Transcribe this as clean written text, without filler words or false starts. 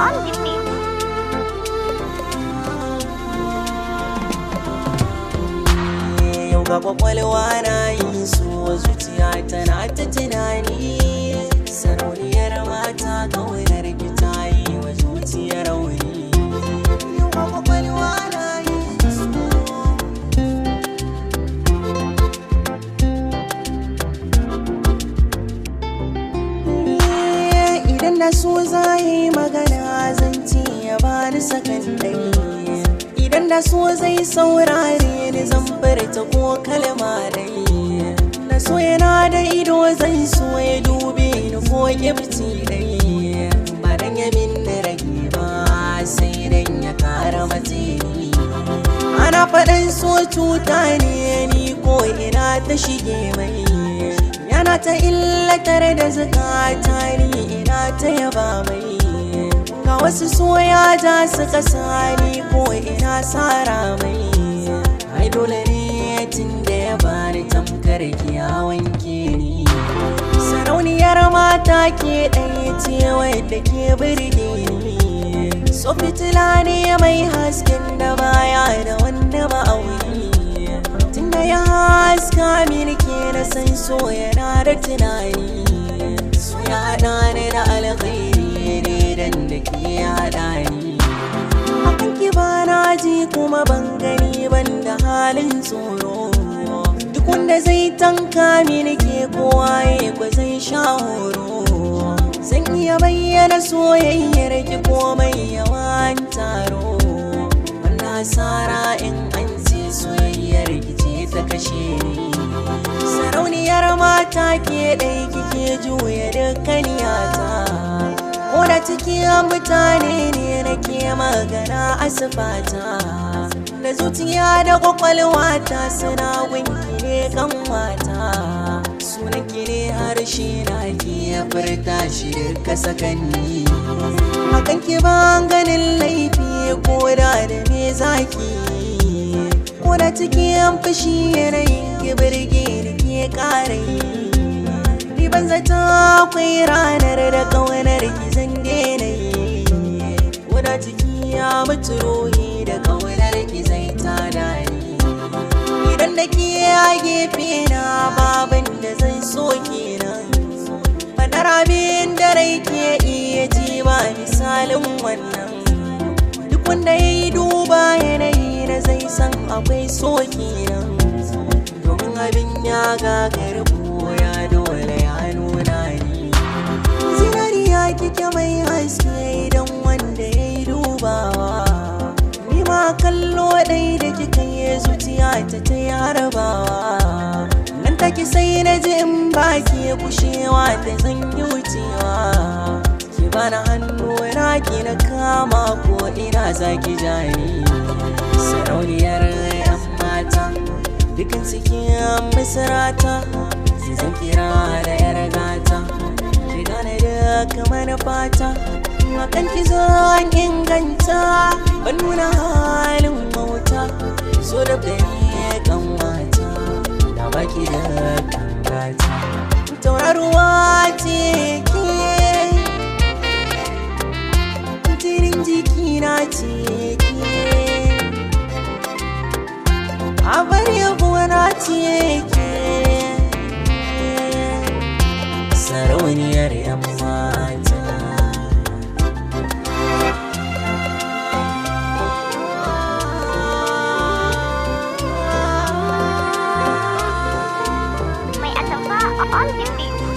on the beat. Yau ga kwakwalwa na yin so, zuciya tana ta tunani. Sarauniyar mata kaunar ki ta yi wa zuciya rauni. Yau ga kwakwalwa na yin so. Idan na so za yi magana zan ci ya bani sakan ɗaya. Idan da so zai saurare ni zan furta ko kalma ɗaya. Na so yana da ido zan so ya dube ni ko ƙibci ɗaya. Ba dan ya min rage ba sai dan ya kara matse ni. Ana faɗin so cuta ne ni ko ina ta shige mai. Yana ta illatar da zakata ni ina ta yaba mai. Ga wasu soya ja suka sani ko ina sara mai. Ai dole ne tun da ya bani tamkar ki ya wanke ni. Sarauniyar mata ke ɗaya ce wadda ke birge ni. So fitila ne mai hasken da baya da wanda ma'auni. Tunda ya haska mini ke na san so yana da tunani. So ya haɗa ni da alkhairi ne dan da ke haɗa ni. Akan ki ba na ji kuma ban gani ban da halin tsoro. Duk wanda zai tanka mini ke kowa ya ko zai sha horo. Zan iya bayyana soyayyar ki komai yawan taro. Wannan asara in an ce soyayyar ki ce ta kashe ni. Sarauniyar mata ke ɗai kike juya dukkan yata. Ko da cikin mutane ne nake magana a sifata. Da zuciya da kwakwalwata suna gunki ne kan mata. Sunan ki ne harshe na ke furta shi duka sakanni. Hakan ki ban ganin laifi ko da da me zaki. Ko da cikin fushi yanayin ki birge ni ke ƙara yi. Ni ban zata akwai ranar da ƙaunar ki zan daina yi. Ko da ciki ya mutu ruhi da ƙaunar ki zai tada ni. Idan da ke a gefe na baban da zan so kenan. Faɗar abin da rai ke iya ji ba misalin wannan. Duk wanda ya yi duba yanayi na zai san akwai so kenan. Domin abin ya gagari ya dole ya nuna ni. Zinariya kike mai haske idan wanda ya yi dubawa. Ni ma kallo ɗai da kika yi zuciya ta ta yi harbawa. Nan take sai na ji in baki kushewa ta zan yi wucewa. Ki bani hannu na ki na kama ko ina zaki ja ni. Sarauniyar 'yan mata dukan cikin misrata. Ki zan kira da 'yar gata. Ki gane duk manufata. Akan ki zan inganta ban nuna halin wauta. So da gani kan wata na baki da gata. Tauraruwa ce ke, jinin jikina ce ke, abar yabo na ce ke. Sarauniyar 'yan mata. Mai Atamfa on the beat.